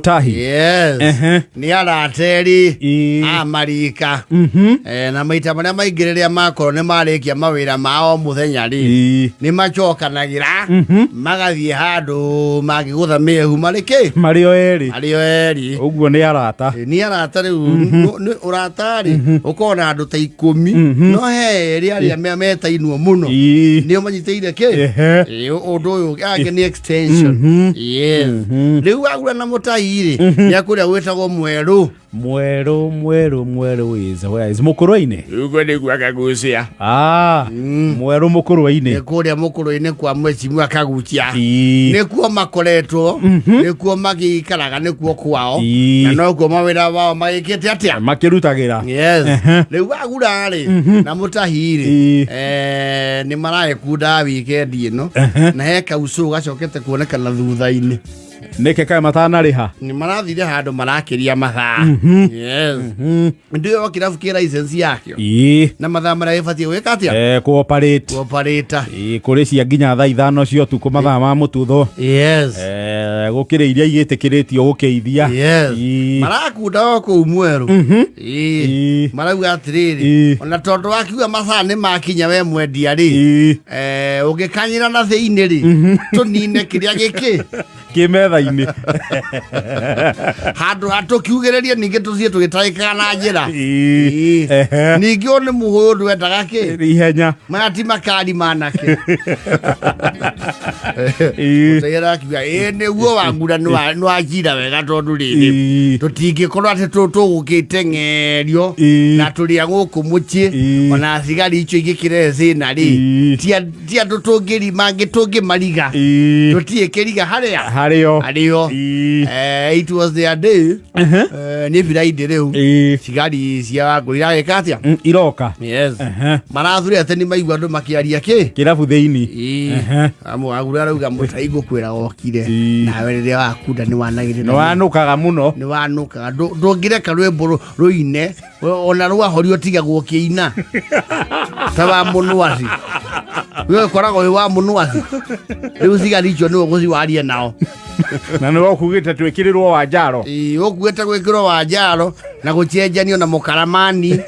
Mutahi. Yes. Nĩ arateri a marika. Na maita marĩa maingĩ rĩrĩa makorwo nĩ marĩkia mawĩra mao mũthenya rĩ, nĩ macokanagĩra magathiĩ handũ mangĩgũtha mĩehu marĩ kĩ? Marĩ o erĩ. Marĩ o erĩ. Ũguo nĩ arata. Nĩ arata rĩu. Nĩ ũrata rĩ, ũkorwo na andũ ta 10, no he erĩ arĩa metainwo mũno, nĩo manyitĩire kĩ? Ũndũ ũyũ angĩ nĩ extension. Yes. Rĩu wagura na Mũtai rĩ, nĩ akũrĩa gwĩtagwo Mwerũ. Mwerũ, Mwerũ, Mwerũ is where is Mũkũrwe-inĩ? Ũguo nĩguo Akagucia. Ah, Mwerũ Mũkũrwe-inĩ. Nĩ kũrĩa Mũkũrwe-inĩ kwa Mwecimu Akagucia. Nĩkuo makoretwo, nĩkuo magĩikaraga, nĩkuo kwao, na nokuo mawĩra wao magĩkĩte atĩa? Makĩrutagĩra. Yes. Rĩu wagura rĩ na Mũtahi rĩ, nĩ maragĩkunda wikendi ĩno, na he kaucũ gacokete kuonekana thutha-inĩ. Nĩkĩ kaĩ matanarĩha? Nĩ marathire handũ marakĩria mathaa. Yes. Ndĩ o kĩrabu kĩ license yakĩo na mathaa marĩa gĩbatiĩ gwĩka atĩa? Kũoperate. Kũoperate. Kũrĩ cia nginya thaa 5 cia ũtukũ, mathaa ma mũtutho. Gũkĩrĩ iria igĩtĩkĩrĩtio gũkĩithia. Marakunda o kũu Mwerũ. Marauga atĩrĩrĩ, ona tondũ wakiuga mathaa nĩ makinya, we mwendia rĩ, ũngĩkanyĩra na thĩinĩ rĩ, tũnine kĩrĩa gĩkĩ kĩ metha-inĩ. Handũ ha tũkiugĩrĩrie ningĩ tũthiĩ tũgĩtarĩkaga na njĩra. Ningĩ ũyũ nĩ mũhũyũ, ndwendaga kĩ? Ihenya. Maya ti makari manake. Mũtegera akiuga ĩ nĩguo wangura nĩ wanjira wega, tondũ rĩrĩ, tũtingĩkorwo atĩ tũgũkĩte ng'erio na tũrĩ a gũkũ mũciĩ. Ona thigari icio igĩkĩrehe thĩna rĩ, ti andũ tũngĩri mangĩ tũngĩmariga. Tũtirĩ kĩriga harĩa harĩo. Harĩo. It was their day. Nĩ Friday rĩu. Thigari cia Wangũ iragĩka atĩa? Iroka. Yes. Marathurete nĩ maigua andũ makĩaria kĩ? Kĩrabu thĩinĩ. Amwagura arauga Mũtai ngũkwĩra wokire nawe rĩrĩa wakunda nĩ wanagĩrĩra. Nĩ wanũkaga mũno. Nĩ wanũkaga. Ndũngĩreka rwĩmbo rũine ona rwahorio tigagwo ũkĩina ta wa mũnwaci, we ũkoragwo wĩ wa mũnwaci. Rĩu thigari icio nĩwe ũgũciwarie nao. Na nĩ ũkugĩte twĩkĩrĩrwo wa njaro. Ĩĩ, ũkuĩte gwĩkĩrwo wa njaro na gũcenjanio na mũkaramani.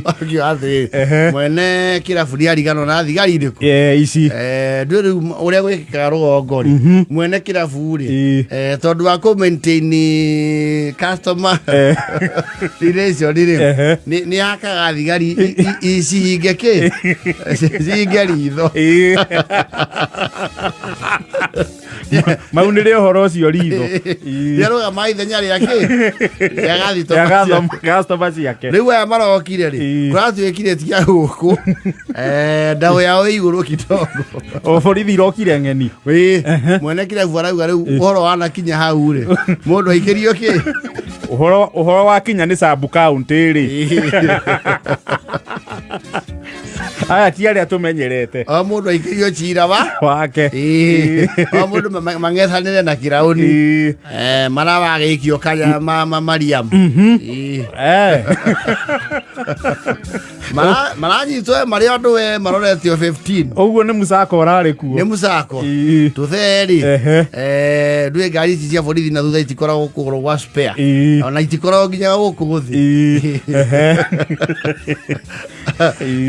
Akiuga atĩrĩrĩ, mwene kĩrabu nĩ ariganwo na thigari irĩkũ? Ici. Ndũĩ rĩu ũrĩa gwĩkĩkaga rũgongo rĩ, mwene kĩrabu rĩ, tondũ wa kũ maintain customer relation rĩ, nĩ hakaga thigari cihinge kĩ, cihinge ritho. Mau nĩ rĩ ũhoro ũcio ritho. Nĩarũgama ithenya rĩa kĩ, rĩa gathitoma. Customer ciake. Rĩu aya marokire rĩ, kũratuĩkire tia gũkũ. Ndaũ yao ĩ igũrũ kidogo. O borithi irokire ng'eni. Ĩĩ, mwene kĩrabu arauga rĩu ũhoro wanakinya hau rĩ, mũndũ aikĩrio kĩ? Ũhoro wakinya nĩ sub county rĩ, aya ti arĩa tũmenyerete. O mũndũ aikĩrio cira wa wake. Ĩĩ, o mũndũ mang'ethanĩre na kĩraũni. Marawagĩikio kanya Mariam. Ĩĩ. Maranyitwo marĩ andũ we maroretio 15. Ũguo nĩ mũcako ũrarĩ kuo. Nĩ mũcako. Tũtherĩ. Ndũĩ ngari ici cia borithi na thutha itikoragwo kũgũrũ gwa spare. Ona itikoragwo nginya gũkũ thĩ.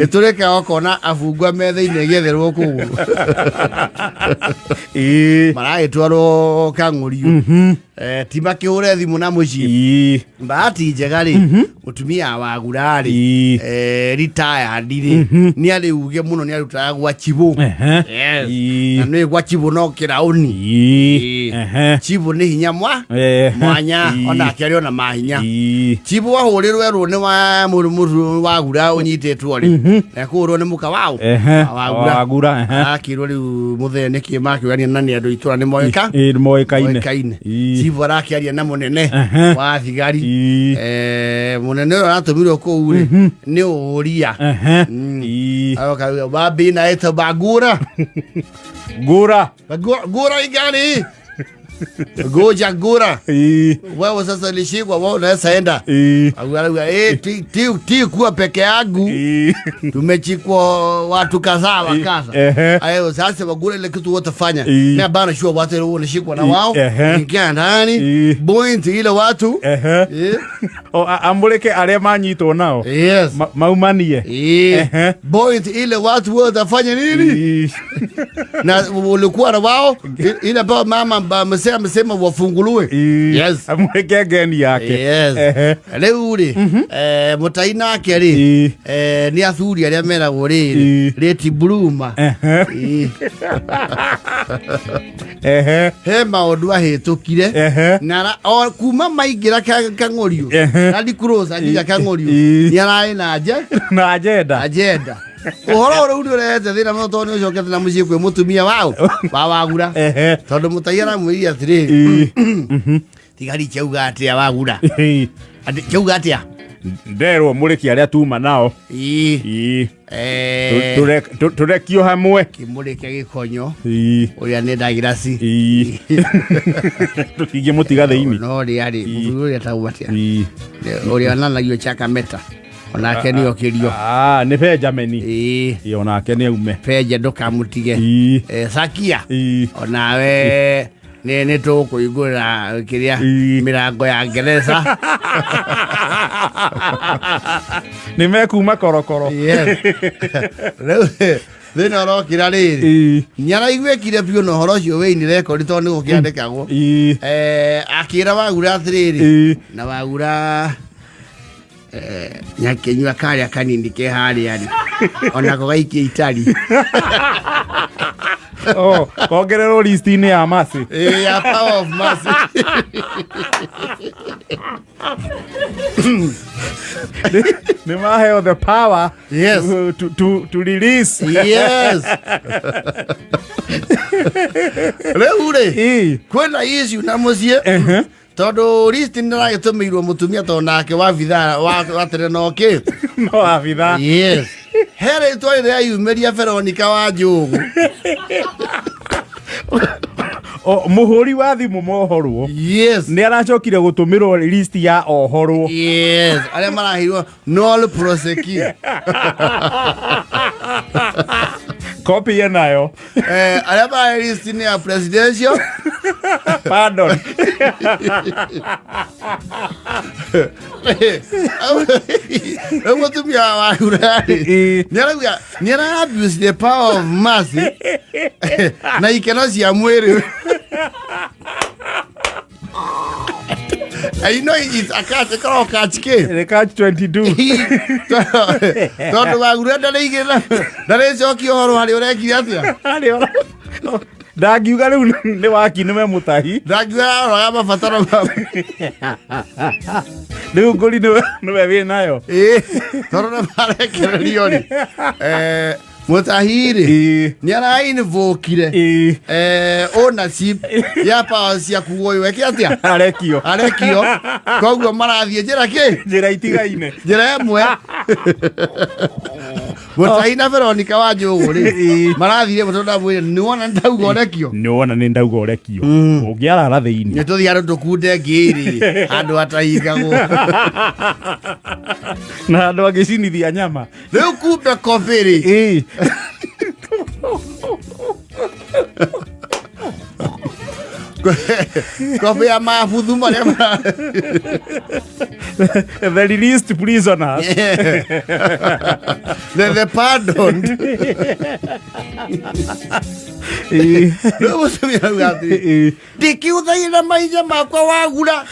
Ĩtũrĩkaga ũkona abungwa me thĩinĩ ĩgĩetherwo kũgũrũ. Maragĩtwarwo kang'ũrio. Ti makĩhũre thimũ na mũciĩ. Bahati njega rĩ, mũtumia wa Gura rĩ, retired rĩ, nĩ arĩ uge mũno, nĩ arutaga gwa chibũ. Yes. Na nĩ gwa chibũ no kĩraũni. Chibũ nĩ hinya mwa mwanya, onake arĩ ona mahinya. Chibũ ahũrĩrwo erwo nĩ wa mũndũ wa Gura ũnyitĩtwo rĩ, ekũhũrwo nĩ mũka wao. Wa Gura. Wa Gura, ehe. Arakĩrwo rĩu mũthee nĩkĩ makĩũrania na nĩ andũ itũra nĩ moĩka. Nĩ moĩkaine. Moĩkaine. Chifu arakĩaria na mũnene wa thigari. Mũnene ũyũ aratũmirwo kũu rĩ nĩ ũria. Aroka wambi na ĩto bagura. Ngura. Ngura igari. Goja gura. Ii. Wewe sasa ulishikwa, wewe unaweza enda. Ii. Arauga ti ti kuwa peke yangu. Ii. Tumechikwa watu kadhaa wa kadha. Ayo sasa Wagura ile kitu watafanya. Ii. Na bana shua watu ile wanashikwa na wao. Ehe. Ingia ndani. Ii. Point ile watu. Ehe. O amũrĩke arĩa manyitwo nao. Yes. Maumanie. Ehe. Point ile watu watafanya nini? Ii. Na ulikuwa na wao ile ambao mama msema amesema wafunguliwe. Ii. Yes. Amũrĩke ngeni yake. Yes. Ehe. Rĩu rĩ mũtai nake rĩ Ii. nĩ athuri arĩa meragwo rĩrĩ Ii. rĩti bluma. Ehe. Ii. Ehe. He maũndũ ahĩtũkire Ehe. na o kuma maingĩra kang'orio Ehe. Land Cruiser nginya kang'orio Ii. nĩ ararĩ na nje Na agenda. agenda ũhoro ũrĩa nĩ ũrehete thĩna mũno tondũ nĩ ũcokete na mũciĩ kwĩ mũtumia wao wa Wagura Ehe. tondũ mũtai aramwĩrire atĩrĩrĩ Ii. tigari kiauga atĩa Wagura Ii. Atĩ kiauga atĩa Nderwo mũrĩki arĩa tuma nao. Ii. Ii. Tũrekio hamwe. Kĩmũrĩke gĩkonyo Ii. ũrĩa nĩ ndagirasi Ii. Tũtingĩmũtiga thĩinĩ. no rĩa rĩ mũthuri ũrĩa etagwo atĩa Ii. ũrĩa onanagio Chakameta onake nĩ okĩrio. Ah, nĩ Benjamin. Ii. Ii, onake nĩ aume. Benja ndũkamũtige. Ii. Sakia Ii. onawe nĩ tũkũhingũrĩra kĩrĩa Ii. mĩrango ya ngereza. Nĩ mekuma korokoro. Yes. Rĩu thĩna ũrokĩra rĩrĩ Ii. nĩaraiguĩkire biũ na ũhoro ũcio wĩini rekondi tondũ nĩ gũkĩandĩkagwo. Ii. Akĩra Wagura atĩrĩrĩ Ii. na Wagura nyakĩnyua karĩa kanini ke harĩa rĩ onako gaikia itari. Oh, kongererwo list-inĩ ya mercy. Ya power of mercy. Nĩ maheo the power Yes. to release. Yes. Rĩu rĩ Ii. kwĩna issue na mũciĩ Ehe. tondũ list nĩ ragĩtũmĩirwo mũtumia tondũ nake wabithaa wa tene no kĩ No abithaa. Yes. He rĩtwa rĩrĩa yumĩria Veronica wa Njũgũ. O, mũhũri wa thimũ mohorwo Yes. nĩ aracokire gũtũmĩrwo list ya ohorwo. Yes. Arĩa maraheirwo null prosecute. Copy enayo. Arĩa maraheirwo list nĩ ya presidential. Pardon. Rĩu mũtumia wa Wagura rĩ Ii. nĩ arauga nĩ ara abuse the power of mercy na ikeno cia mwĩrĩ. And you know it's a catch, ĩkoragwo catch kĩ? The catch 22. Tondũ Wagura ndarĩigĩrĩra ndarĩcokia ũhoro harĩa ũrekire atĩa. Harĩa ndangiuga rĩu nĩ waki nĩwe mũtahi. Ndangiuga aroraga mabataro ma Rĩu ngũri nĩwe wĩ nayo. Ĩĩ, tondũ nĩ marekererio rĩ mũtahi rĩ Ii. nĩ arainvokire Ii. Ownership ya power cia kuoywo eke atĩa Arekio. Arekio koguo marathiĩ njĩra kĩ Njĩra itigaine. Njĩra ĩmwe mũtahi na Veronica wa Njũgũ rĩ Ĩĩ. marathire mũtondũ ndamwĩre nĩwona nĩndauga ũrekio. Nĩ wona nĩ ndauga ũrekio ũngĩarara thĩinĩ. Nĩ tũthiĩ handũ tũkunde ngĩrĩ handũ hatahingagwo. Na andũ angĩcinithia nyama. Rĩu kumbe kobi rĩ Ĩĩ. Kobi ya mabuthu marĩa The released prisoners. The pardoned. Ĩĩ. Rĩu mũtumia auga atĩrĩ Ĩĩ. ndĩkĩhũthagĩra mahinya makwa Wagura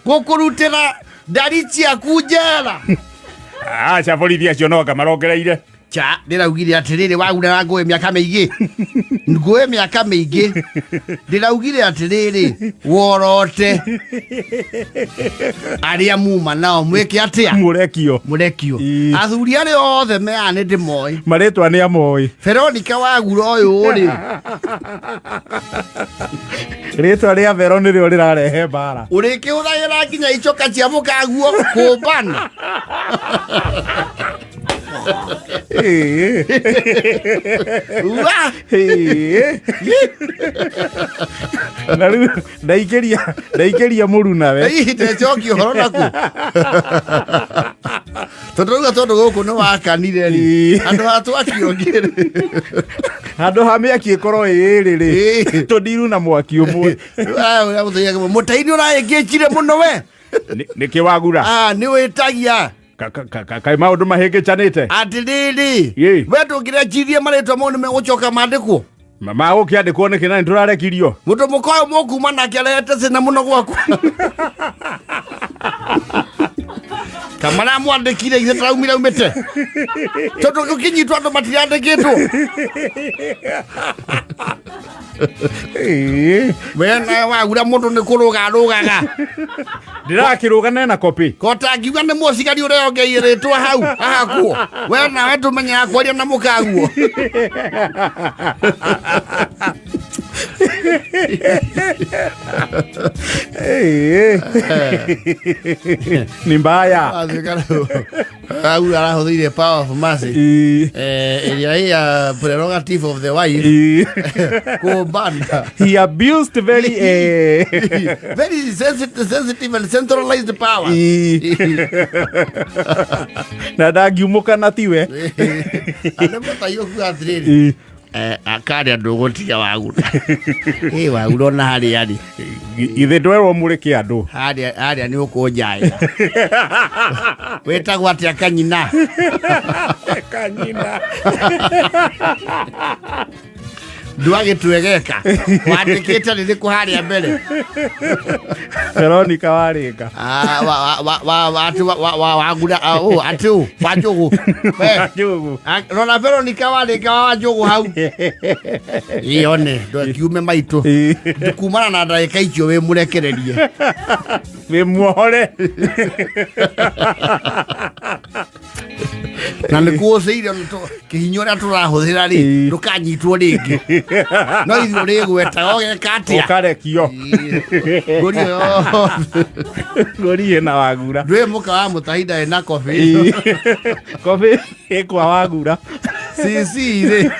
gũkũrutĩra ndari ciaku njera. Aca borithi acio no anga marongereire. Cha ndĩraugire atĩrĩrĩ Wagura na ngũĩ mĩaka mĩingĩ ngũĩ mĩaka mĩingĩ ndĩraugire atĩrĩrĩ worote arĩa muma nao mwĩke atĩa Mũrekio. Mũrekio. Ĩĩ. Athuri arĩa othe mea nĩ ndĩmoĩ. Marĩtwa nĩ amoĩ. Veronica Wagura ũyũ rĩ Rĩtwa rĩa Vero nĩrĩo rĩrarehe mbara. Ũrĩkĩhũthagĩra nginya icoka cia mũkaguo kũmbana. Ĩĩ. Ua! Ĩĩ. Na rĩu ndaingĩria mũrunawe. Hihi ndecokia ũhoro naku tondũ rauga tondũ gũkũ nĩ wakanire rĩ, handũ ha twaki ũngĩ rĩ. Handũ ha mĩaki ĩkorwo ĩĩrĩ rĩ, tũndiru na mwaki ũmwe. Mũtai nĩ ũraĩngĩchire mũno we. Nĩkĩ wagura? Ah, nĩ wĩtagia. Kaĩ maũndũ mahĩngĩcanĩte? Atĩrĩrĩ, we ndũngĩrechirie marĩtwa mau nĩ megũcoka mandĩkwo. Magũkĩandĩkwo nĩkĩ na nĩtũrarekirio? Mũndũ mũka ũyũ mũkuma nake arehete cĩna mũno gwaku kamara mwandĩkire ithe tũraumire aumĩte tondũ gũkĩnyitwo andũ matirandĩkĩtwo. We nawe wagura mũndũ nĩ kũrũga arũgaga. Ndĩrakĩrũga nena kopi. Kota ngiuga nĩ mũcigari ũrĩa rĩtwa hau ahakuo we nawe ndũmenyaga kwaria na mũkaguo. Ni mbaya. Au arahũthĩire power of mercy, ĩrĩa ĩ ya prerogative of the wife kũmbana. He abused very very sensitive and centralized power. Na ndangiumũka na tiwe. Nĩ mũtai ũkuga atĩrĩrĩ, akarĩa ndũgũtiga wagura ĩ wagura ona harĩa rĩ. Githĩ ndwerwo mũrĩke andũ? Harĩa nĩ ũkũnjaĩra wĩtagwo atĩa kanyina? Kanyina. Ndwagĩtwegeka wandĩkĩte rĩrĩkũ harĩa mbere? Veronica Warĩnga. Ah, wa wa wa atĩ wa wagura, ah, ũ atĩ ũ wa njũgũ. We, Njũgũ. Ah, rora Veronica Warĩnga wa njũgũ hau ione ndwakiume maitũ kumana na ndagĩka icio wĩ mũrekererie. Wĩ muohore. Na nĩ kuũcĩire kĩhinyio ũrĩa tũrahũthĩra rĩ, ndũkanyitwo rĩngĩ no ithuĩ ũrĩgwetaga ũgeka atĩa? Ũkarekio. Ngũri ĩyo yothe. Ngũri ĩna wagura. Ndwĩ mũka wa mũtahi ndarĩ na kobi. Kobi ĩkwa wagura. Cici rĩ.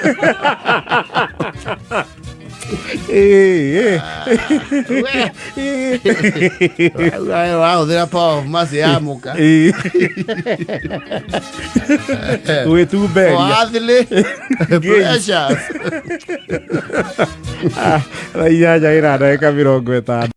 Wahũthĩra power of mercy ya mũka. Gwĩtumberia. For earthly pleasures. Thaa 8 ĩna ndagĩka 50.